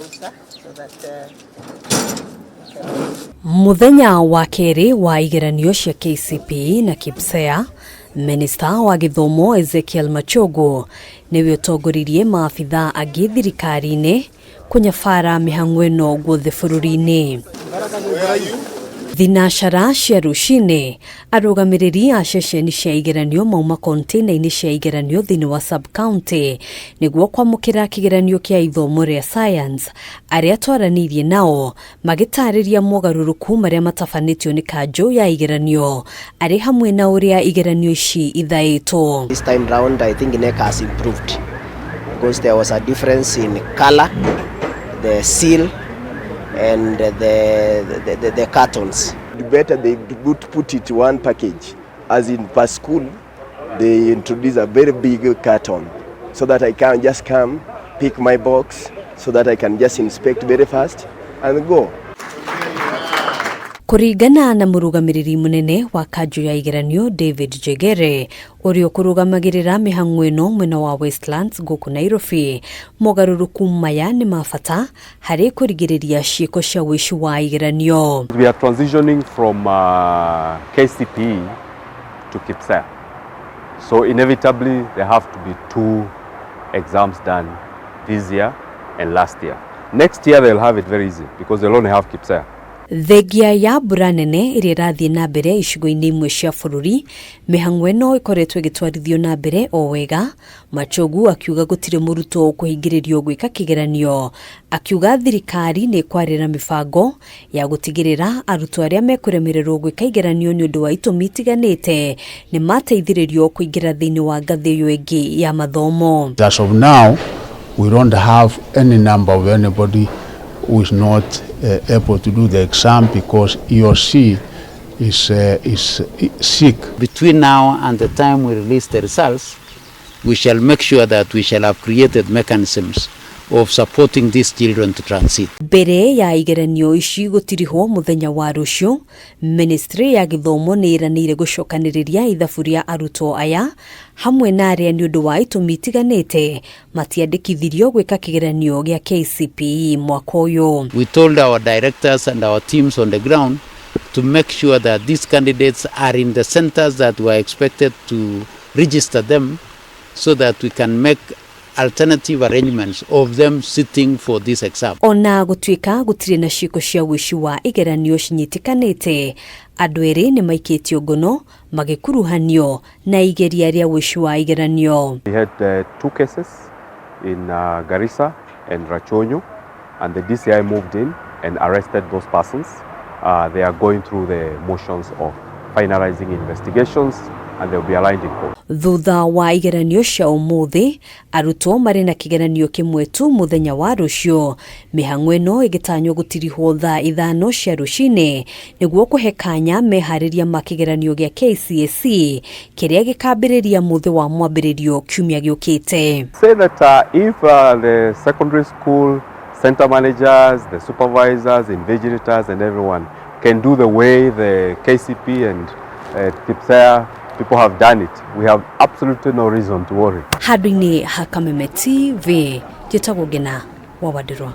Closer so that Muthenya wa kerĩ wa igeranio cia KCPE na KPSEA, Minista wa gĩthomo Ezekiel Machogu nĩwe ũtongoririe maabitha angĩ thirikari-inĩ kũnyabara mĩhang'o ĩno guothe bũrũri-inĩ. Thinacara cia rũcinĩ, arũgamĩrĩri a ceceni cia igeranio mauma container-inĩ cia igeranio thĩinĩ wa sub-county nĩguo kwamũkĩra kĩgeranio kĩa ithomo rĩa science. Arĩa twaranĩirie nao magĩtarĩria mogarũrũku marĩa matabanĩtio nĩ kanjũ ya igeranio arĩ hamwe na ũrĩa igeranio ici ithaĩtwo. This time round, I think KNEC has improved because there was a difference in color, the seal, and the cartons. Better they would put it one package, as in per school, they introduce a very big carton so that I can just come, pick my box, so that I can just inspect very fast and go. Kũringana na mũrũgamĩrĩri mũnene wa kanjũ ya igeranio David Jegere, ũrĩa ũkũrũgamagĩrĩra mĩhang'o ĩno mwena wa Westlands gũkũ Nairobi, mogarũrũku maya nĩ ma bata harĩ kũrigĩrĩria ciĩko cia ũici wa igeranio. We are transitioning from KCPE to KPSEA. So inevitably there have to be two exams done this year and last year. Next year they'll have it very easy because they'll only have KPSEA. Thengia ya mbura nene ĩrĩa ĩrathiĩ na mbere icigo-inĩ imwe cia bũrũri, mĩhang'o ĩno ĩkoretwo ĩgĩtwarithio na mbere o wega. Machogu akiuga gũtirĩ mũrutwo ũkũhingĩrĩrio gwĩka kĩgeranio, akiuga thirikari nĩ ĩkwarĩra mĩbango ya gũtigĩrĩra arutwo arĩa mekũremererwo gwĩka igeranio nĩ ũndũ wa itũmi itiganĩte nĩ mateithĩrĩrio kũingĩra thĩinĩ wa ngathĩ ĩyo ĩngĩ ya mathomo. As of now, we don't have any number of anybody who is not able to do the exam because he or she is sick. Between now and the time we release the results, we shall make sure that we shall have created mechanisms of supporting these children to transit. Mbere ya igeranio ici gũtirihwo mũthenya wa rũciũ, ministry ya gĩthomo nĩ ĩranĩire gũcokanĩrĩria ithabu rĩa arutwo aya hamwe na arĩa nĩ ũndũ wa itũmi itiganĩte matiandĩkithirio gwĩka kĩgeranio gĩa KCPE mwaka ũyũ. We told our directors and our teams on the ground to make sure that these candidates are in the centers that were expected to register them so that we can make alternative arrangements of them sitting for this exam. Ona gũtuĩka gũtirĩ na ciĩko cia ũici wa igeranio cinyitĩkanĩte, andũ erĩ nĩ maikĩtio ngono magĩkuruhanio na igeria rĩa ũici wa igeranio. We had two cases in Garissa and Rachuonyo, and the DCI moved in and arrested those persons. They are going through the motions of finalizing investigations and they'll be arraigned in court. Thutha wa igeranio cia ũmũthĩ, arutwo marĩ na kĩgeranio kĩmwe tu mũthenya wa rũciũ, mĩhang'o ĩno ĩgĩtanywo gũtirihwo thaa 5 cia rũcinĩ nĩguo kũhe kanya meharĩria ma kĩgeranio gĩa KCSE kĩrĩa gĩkambĩrĩria mũthĩ wa mwambĩrĩrio kiumia gĩũkĩte. Say that if the secondary school center managers, the supervisors, invigilators and everyone can do the way the KCPE and KPSEA people have done it, we have absolutely no reason to worry. Handũ-inĩ ha Kameme TV, njĩtagwo Ngena wa Wandirwa.